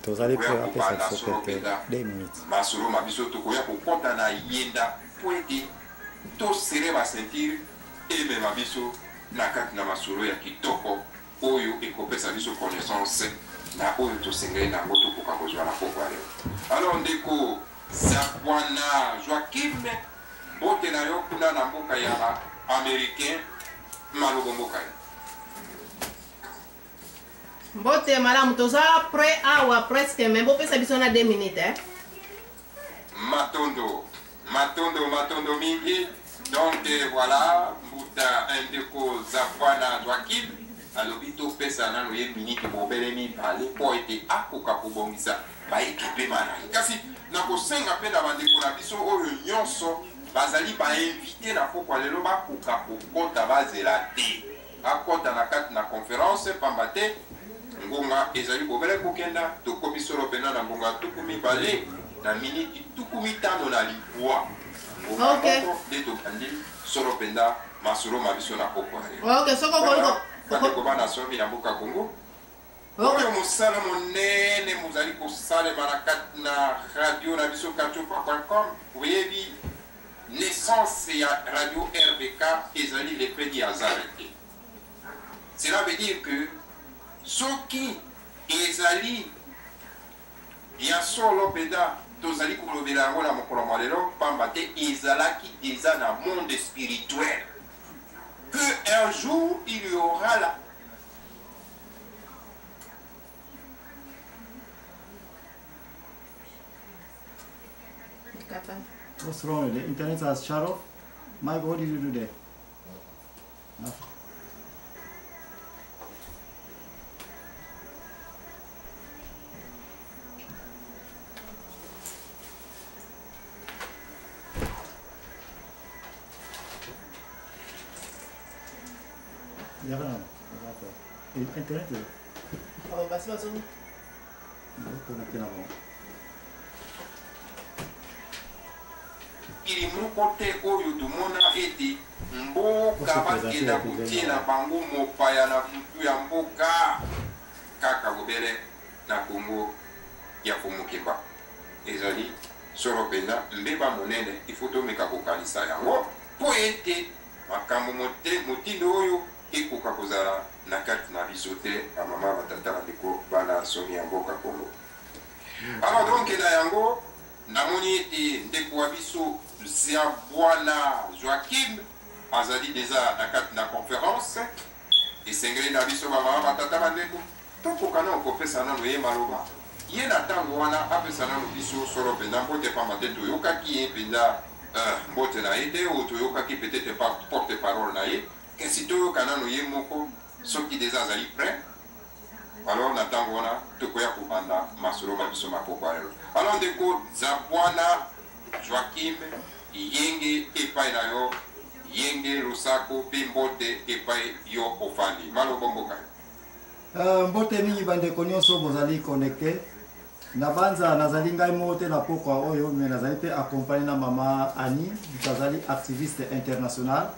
Tozali tokoya mpe apesa kobanda biso solo quelque mpenza 2 minutes. masolo ma biso, tokoya kokɔta na yenda mpo ete tosere baceinture emema biso na kati na masolo ya kitoko oyo ekopesa biso connaissance na oyo tosengeli na yango tokoka kozwa na pokwa lelo. Alors ndeko Zabwana Joakim, mbote na yo kuna na mboka ya ba américain, malobo mboka yo. Mbote malamu, toza prêt awa presque, mais bopesa biso na 2 minutes, eh? Matondo, matondo, matondo mingi. Donc voilà, mbuta ndeko Zabwana Joakim alobi topesa nano ye miniti bobele mibale mpo ete akoka kobongisa baekipe na ye. Kasi nakosenga mpe na bandeko na biso oyo nyonso bazali bainvité na pokwa lelo bakoka kokɔta, bazela te, bakɔta na kati na conférence, pamba te ngonga ezali bobele kokenda. Tokomi solo mpenza na ngonga 29 miniti 59. Ngonga moko nde tobandi solo mpenza masolo ma biso na pokwa lelo. Ok, soki okoki Bandeko bana somi ya mboka Kongo, oyo mosala monene mozali kosalema na kati na radio na biso katiopa.com. Oyebi, naissance ya radio RBK ezali le fait du hasard te. Cela veut dire que soki ezali ya solo mpenza tozali kolobela yango na mokolo mwa lelo, pamba te ezalaki déjà na monde spirituel que un jour il y aura la What's wrong with the internet has shut off? Mike, what did you do there? Nothing. Yaka d'accord. Internet Oh, basi bazo connecté na bango. Mokili moko te oyo tomona ete mboka bakenda kotiela bango mopaya na mutu ya mboka, kaka bobele na Kongo ya Fomukemba. Ezali solo mpenza mbeba monene, ifo tomeka kokanisa yango mpo ete makambo motindo oyo ekoka kozala na kati na biso te. Bamama, batata, bandeko bana somi ya mboka Kongo, alors donc na yango namoni ete ndeko wa biso Ziabwana Joakim azali deja na kati na conférence. Esengeli na biso, bamama, batata, bandeko, tokoka nano kopesa nano ye maloba. Ye na ntango wana apesa nano biso solo mpenza mbote, pamba te toyokaki ye mpenza mbote na ye te, oyo toyokaki peut-être porte parole na ye. Kasi toyoka nano ye moko soki deja azali prêt. Alors na ntango wana tokoya kobanda masolo ma biso mapokwa lelo. Alors ndeko Zabwana Joakim, yenge epai na yo, yenge losako mpe mbote epai yo ofandi, malobo mboka. Mbote mingi bandeko nyonso bozali connecté na banza. Nazali ngai moko te na pokwa oyo, mais nazali mpe accompagné na mama Ani, moto azali activiste international.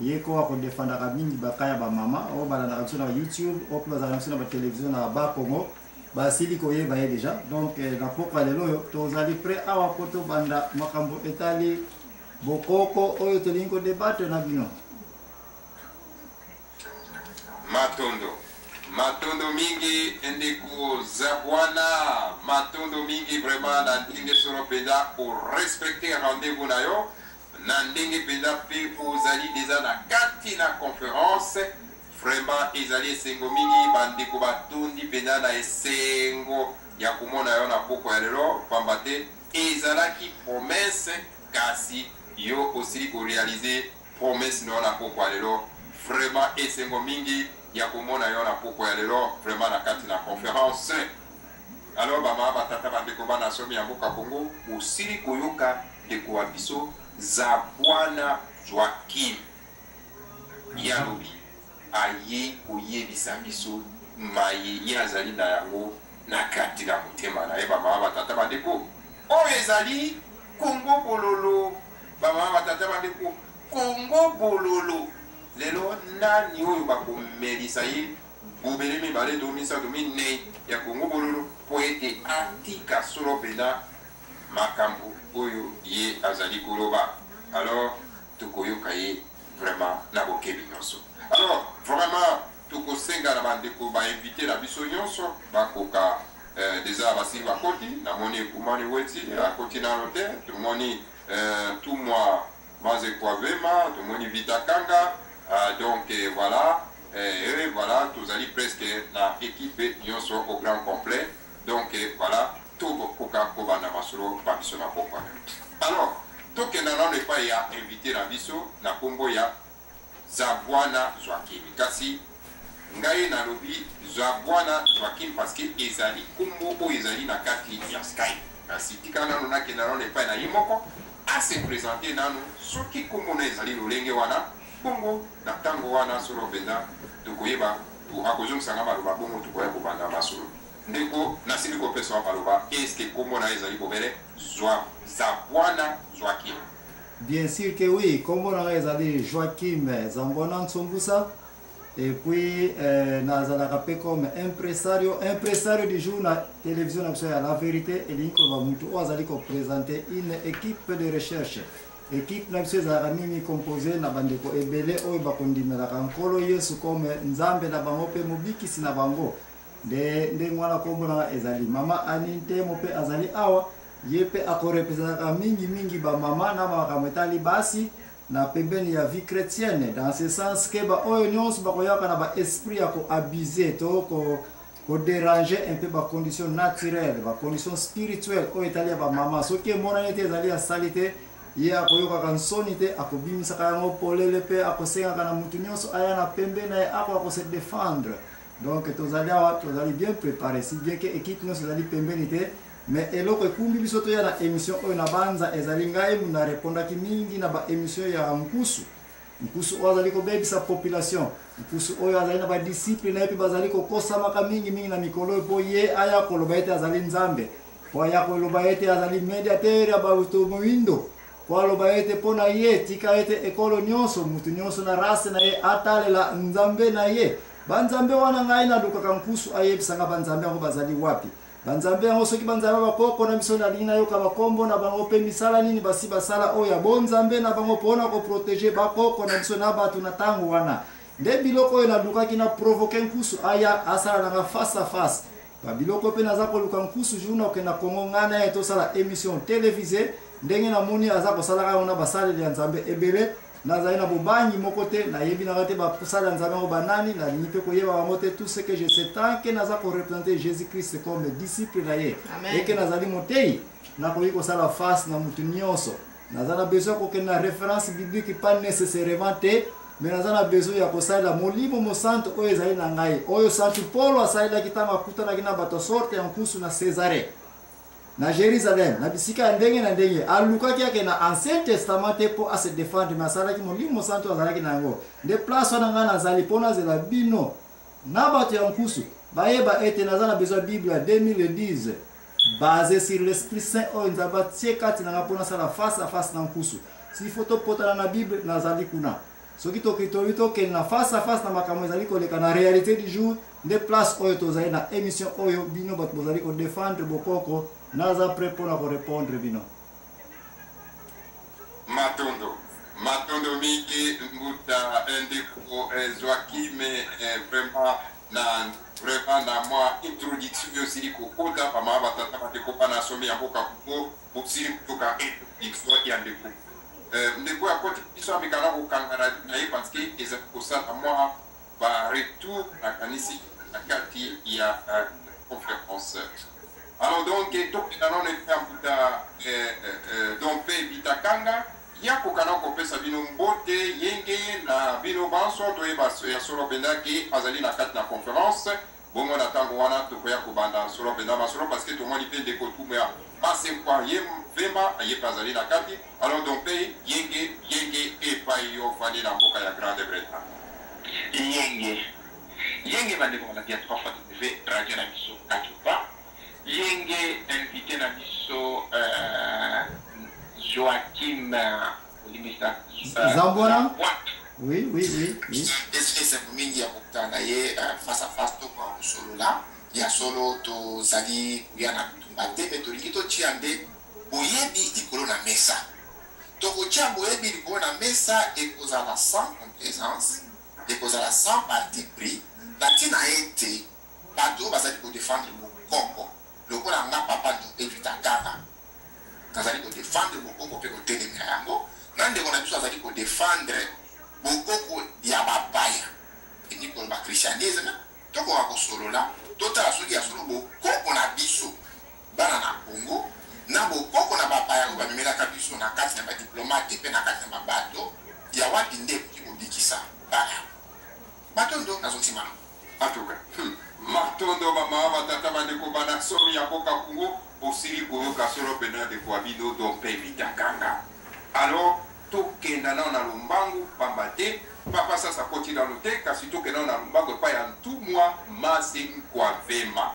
Ye ko akodefandaka mingi baka ya bamama oyo balandaka biso na YouTube, oyo mpe bazalaka biso na batelevizio na Bakongo, basili koyeba ye déjà. Donc na pokwa lelo oyo tozali prêt awa mpo tobanda makambo etali bokoko oyo tolingi kodébattre na bino. Matondo, matondo mingi ndeko Zabwana, matondo mingi vraiment na ndenge solo mpenza orespecte rendez-vous na yo, na ndenge mpenza mpe ozali deja na kati na conférence. Vraiment ezali esengo mingi, bandeko batondi mpenza na esengo ya komona yo na pokwa ya lelo, pamba te ezalaki promesse, kasi yo osili koréaliser promesse na yo na pokwa ya lelo. Vraiment esengo mingi ya komona yo na pokwa ya lelo vraiment na kati na conférence. Alors bamama, batata, bandeko bana somi ya mboka Kongo, bosili koyoka ndeko wa biso Zabwana Joakim. Ye alobi aye koyebisa biso maye ye azali na yango na kati na motema na ye. Bamama, batata, bandeko, oyo ezali Kongo Bololo. Bamama, batata, bandeko, Kongo Bololo lelo, nani oyo bakomelisa ye bobele mibale to misato minei ya Kongo Bololo mpo ete ete atika solo mpenza makambo oyo ye azali koloba. Alors tokoyoka ye vraiment na bokebi nyonso. Alors vraiment tokosenga na bandeko ba invite na biso nyonso bakoka deja basili bakoti. Namoni Ekumani Weti akoti nano te, tomoni Tumwa Mazekwa Vema, tomoni Vita Kanga, donc voilà, et voilà, tozali presque na équipe nyonso au grand complet. Donc voilà, tokoka kobanda masolo ba biso na pokwa. Alors tokenda nano epai ya invité na biso na nkombo ya Zabwana Joakim. Kasi ngai nalobi Zabwana Joakim parce que ezali nkombo oyo ezali na kati ya Skype. Kasi tika nano nakenda nano epai na ye moko ase présenter nano, soki nkombo na ezali lolenge wana bongo na ntango wana solo mpenza tokoyeba akozongisanga maloba, bongo tokoya kobanda masolo. Ndeko, nasili kopesa wa maloba, eske nkombo na ye ezali bobele zwa Zabwana Joakim? Bien sûr que oui, kombo na ngai ezali Joakim Zambwana Nsombusa. Et puis nazalaka mpe comme impresario, impresario du jour na télévision na biso ya La Vérité, elingi koloba mutu oyo azali koprésente une équipe de recherche. Équipe na biso ezalaka mingi composé na bandeko ebele oyo bakondimelaka Nkolo Yesu comme Nzambe na bango mpe mobikisi na bango. Nde ndenge wana kombo na ngai ezali. Mama Ani Ntemo mpe azali awa, ye mpe akorepresentaka mingimingi bamama na makambo etali basi na pembeni ya vie chrétienne, dans ce sens ke baoyo nyonso bakoyaka na baesprit ya koabuse to kodéranger un peu bacondition naturelle, bacondition spirituelle oyo etali ya bamama, soki emonani ete ezali ya sali te, ye akoyokaka nsoni te, akobimisaka yango polele mpe akosengaka na mutu nyonso aya na pembe na ye akoka kose défendre. Donc tozali awa, tozali bien préparé, si bien que équipe nyonso ezali pembeni te. Mais eloko ekumbi biso toya na émission oyo na banza ezali ngai na répondaki mingi na baémission ya nkusu, nkusu oyo azali kobebisa population, nkusu oyo azali na badisciple na ye mpe bazali kokosamaka mingimingi na mikolo oyo, mpo ye aya koloba ete azali Nzambe, mpo aya koloba ete azali médiateur ya bato moyindo, mpo aloba ete mpo na ye tika ete ekolo nyonso, mutu nyonso na race na ye atalela Nzambe na ye. Banzambe wana, ngai nalukaka nkusu ayebisanga banzambe yango bazali wapi. Banzambe yango, soki banzambe bakoko na biso, nalingi nayoka bakombo na bango mpe misala nini basi basala oyo ya bonzambe na bango mpona koprotéger bakoko na biso na bato na ntango wana. Nde biloko oyo nalukaki na provoquer nkusu aya asala nanga face à face. Babiloko mpe naza koluka nkusu, jour na okenda Kongo, ngai na ye tosala émission télévisée ndenge namoni aza kosalaka yango na basaleli ya Nzambe ebele. Nazali na bobangi moko te, nayebi nanga te basali ya Nzambe yango banani, nalingi mpe koyeba bango te. Tout ce que je sais, tant que naza koreprésenter Jésus Christ comme disciple na ye eke nazali motei, nakoki kosala face na mutu nyonso. Naza na besoin ya kokende na référence biblique pas nécessairement te, mais naza na besoin ya kosalela Molimo Mosantu oyo ezali na ngai, oyo santu Polo asalelaki ntango akutanaki na bato sorte ya nkusu na Césarée, na Jérusalem, na bisika ya ndenge na ndenge. Alukaki ake na Ancien Testament te mpo ase défendre, mais asalaki Molimo Mosantu azalaki na yango. Nde place wana ngai nazali mpo nazela bino na bato ya nkusu bayeba ete naza na besoin ya Bible ya 2010 basé sur l'Esprit Saint oyo Nzambe atie kati na ngai mpo nasala face à face na nkusu. S'il faut topotana na Bible, nazali kuna. Soki toki tokende na face à face na makambo ezali koleka na réalité du jour, nde place oyo tozali na émission oyo. Bino bato bozali kodéfendre bokoko, naza prêt mpona korépondre bino. Matondo, matondo mingi mbuta ndeko Joakim. Vraiment na mwa introduction oyo osili kokota, bamama, batata, bandeko, bana somi ya mboka Kongo, bosili koyoka introduction ya ndeko. Ndeko akoti biso, amekana kokanga na ye parce que ezali kosala mwa baretour, nakanisi, na kati ya conférence. Alors donc tokenda nano epai ya mbuta donc mpe Bitakanga ya kokana kopesa bino mbote yenge na bino banso, toyeba ya solo mpenza ke azali na kati na conférence. Bongo na ntango wana tokoya kobanda solo mpenza masolo, parce que tomoni mpe ndeko tumu ya Masekwa ye vema ye mpe azali na kati. Alors donc mpe yenge yenge epai yo ofandi na mboka ya Grande Bretagne. Yenge yenge, bandeko balandi ya 3 fois W radio na biso Katupa. Yenge, invité na biso Joakim olimbisa. Zambwana. Oui. Esengo mingi ya kokutana na ye face à face, tokoka kosolola. Ya solo, tozali koya na bitumba te, me tolingi totia nde boyebi likolo na mesa. Tokotia boyebi likolo na mesa, ekozala sans complaisance, ekozala sans parti pris, na ntina ete bato oyo bazali kodefendre bokoko, lokola nga papa Ndombe Vitakanga, nazali kodefendre bokoko mpe kotelemela yango, na ndeko na biso azali kodefendre bokoko ya bapaya, elingi koloba christianisme. Tokoka kosolola, totala soki ya solo bokoko na biso bana na Congo na bokoko na bapaya oyo bamemelaka biso na kati na badiplomate mpe na kati na babato ya wapi nde ekoki kobikisa bana ya Congo. Matondo, nazongisi maloba. En tout cas, hum, matondo ba mama, ba tata, ba ndeko, bana somi ya mboka Congo, bosili koyoka solo pena ndeko wa bino Dompe Vitakanga. Alors, tokenda nao na lombangu, pamba te papa sasa akoti nano te, kasi tokenda nao na lombangu epai ya Ntumwa Mase Nkwavema.